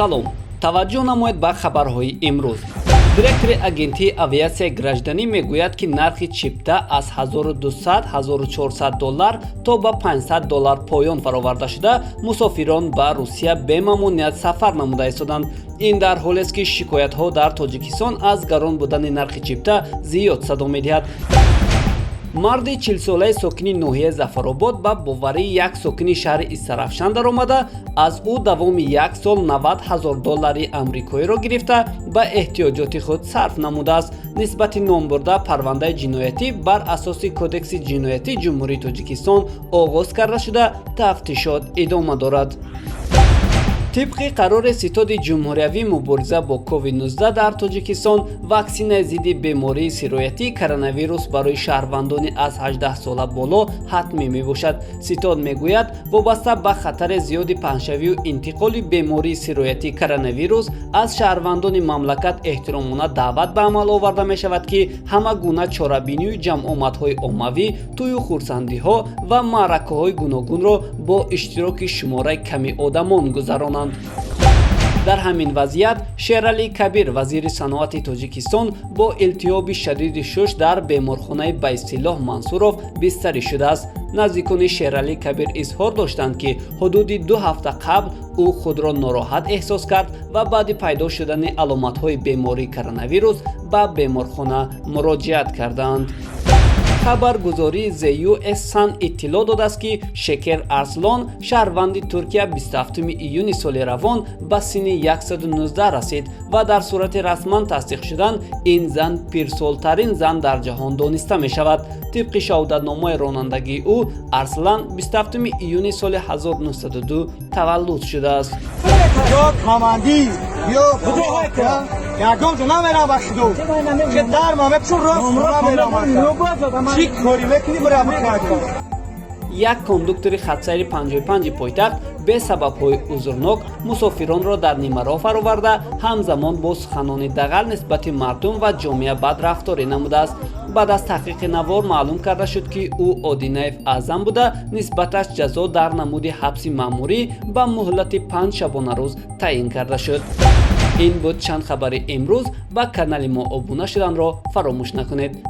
Салом, таваҷҷӯҳ намоед ба хабарҳои имрӯз. Директори Агентии авиатсияи гражданӣ мегӯяд, ки нархи чипта аз 1200-1400 доллар то ба 500 доллар поён фароварда шуда, мусофирон ба Русия бемамоният сафар намуда истоданд. Ин дар ҳолест, ки шикоятҳо дар Тоҷикистон аз гарон будани нархи чипта зиёд садо медиҳад. Марди 40-солаи сокини ноҳияи Зафаробод ба боварии як сокини шаҳри Истарафшан даромада, аз ӯ давоми як сол 90 ҳазор доллари амрикоиро гирифта, ба эҳтиёҷоти худ сарф намудааст. Нисбати номбурда парвандаи ҷиноятӣ бар асоси Кодекси ҷиноятии Ҷумҳурии Тоҷикистон оғоз карда шуда, тафтишот идома дорад. Тибқи қарори Ситоди ҷумҳуриявии мубориза бо COVID-19 дар Тоҷикистон, ваксинаи зидди бемории сироятии коронавирус барои шаҳрвандони аз 18 сола боло ҳатмӣ мебошад. Ситод мегӯяд, вобаста ба хатари зиёди паҳншавию интиқоли бемории сироятии коронавирус, аз шаҳрвандони мамлакат эҳтиромона даъват ба амал оварда мешавад, ки ҳама гуна чорабинию ҷамъомадҳои оммавӣ, тӯю хурсандиҳо ва маъракаҳои гуногунро бо иштироки шумораи ками одамон гузаронанд. Дар ҳамин вазъият Шералӣ Кабир, вазири саноати Тоҷикистон, бо илтиҳоби шадиди шуш дар беморхонаи ба истилоҳ Мансуров бистарӣ шудааст. Наздикони Шералӣ Кабир изҳор доштанд, ки ҳудуди 2 ҳафта қабл ӯ худро нороҳат эҳсос кард ва баъди пайдо шудани аломатҳои бемории коронавирус ба беморхона муроҷиат карданд. Хабаргузории ZUS Sun иттилоъ додааст, ки Шекер Арслон, шаҳрванди Туркия, 27 июни соли равон ба синни 119 расид ва дар сурати расман тасдиқ шудан ин зан пирсолтарин зан дар ҷаҳон дониста мешавад. Тибқи шаҳодатномаи ронандагии ӯ, Арслан 27 июни соли 1902 таваллуд шудааст. Командир, биё, ягон ҷо намерам, ба худо ки дар ма мепушум, рост намерам. Чӣ кори мекунӣ, бира бикарди. Як кондуктори хатсайри 55 пойтахт бесабабҳои узрнок мусофиронро дар нимароҳ фароварда, ҳамзамон бо суханони дағал нисбати мардум ва ҷомеа бадрафторӣ намудааст. Баъд аз таҳқиқи навор маълум карда шуд, ки ӯ Одинаев Аъзам буда, нисбаташ ҷазо дар намуди ҳабси маъмурӣ ба муҳлати 5 шабонарӯз таъин карда шуд. Ин буд чанд хабари имрӯз. Ба канали мо обуна шуданро фаромӯш накунед.